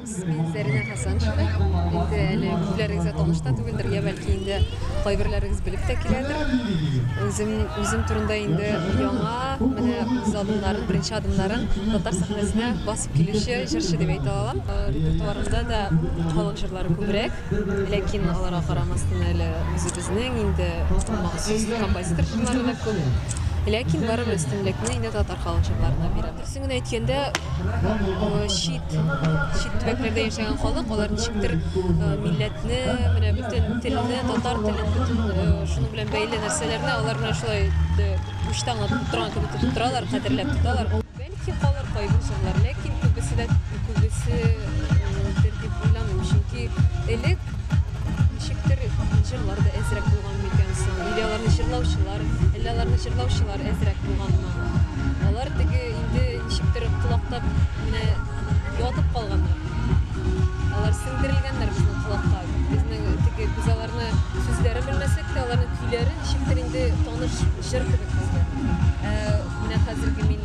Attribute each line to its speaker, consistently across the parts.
Speaker 1: Мин Зәринә Хәсәншина. Инде әле күпләрегезгә таныш та түгелдер, я бәлки инде кайберләрегез белеп тә киләдер. Үзем үзем турында инде яңа менә үз адымнарын, беренче адымнарын татар сәхнәсенә басып килүче җырчы дип әйтә алам. Репертуарымда да халык җырлары күбрәк, ләкин аларга карамастан әле үзебезнең инде махсус композитор җырлары да күп. Ләкин барыбер өстенлекне инде татар халык җырларына бирәм. Дөресен генә әйткәндә, чит чит төбәкләрдә яшәгән халык, алар ничектер милләтне, менә бөтен телне, татар телен, бөтен шуның белән бәйле нәрсәләрне алар менә шулай учтан гына тотып торган кебек тотып торалар, кадерләп тоталар. Бәлки калыр кайбер җырлар, ләкин күбесе дә күбесе бетер дип уйламыйм, чөнки элек ничектер җырлар да әзрәк булган микән соң? Или аларны җырлаучылар, әллә аларны җырлаучылар әзрәк булганмы? Алар теге инде ничектер колакта менә ятып калганнар. Алар сеңдерелгәннәр безнең колакка. Безнең теге без аларны сүзләрен белмәсәк тә, аларның көйләре ничектер инде таныш җыр кебек безгә. Ә менә хәзерге мин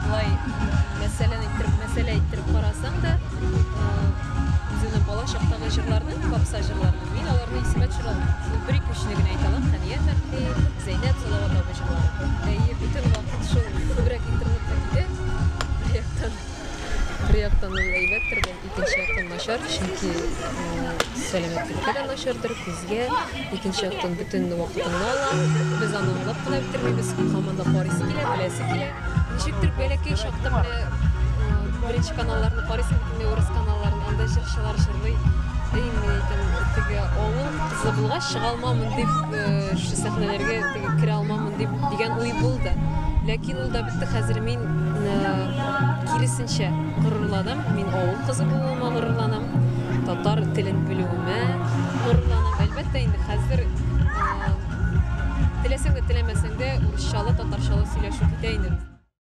Speaker 1: болай мәсәлән әйттереп, мәсьәлә әйттереп карасаң да, үземнең бала чактагы җырларны, попса җырларны, мин аларны исемә төшерә алмыйм. Шул бер-ике өчне генә әйтә алам, Хәния Фәрхи, Зәйнәб, Салават абый җырлары. Әйе, бөтен вакыт шул күбрәк интернетта китә. Бер яктан, бер яктан ул әйбәттер дә, икенче яктан начар, чөнки сәламәтлеккә дә начардыр, күзгә, икенче яктан бөтен вакытыңны ала. Без аны аңлап кына бетермибез, һаман да карыйсы килә, беләсе килә. Ничектер бәләкәй чакта менә беренче каналларны карыйсың бит инде, урыс каналларын, анда җырчылар җырлый. Эй, мин әйтәм, теге авыл кызы булгач чыга алмамын дип, шушы сәхнәләргә теге керә алмамын дип дигән уй булды. Ләкин ул да бетте. Хәзер мин киресенчә горурланам. Мин авыл кызы булуыма горурланам. Татар телен белүемә горурланам. Әлбәттә инде хәзер теләсәң дә, теләмәсәң дә урысчалы, татарчалы сөйләшү китә инде.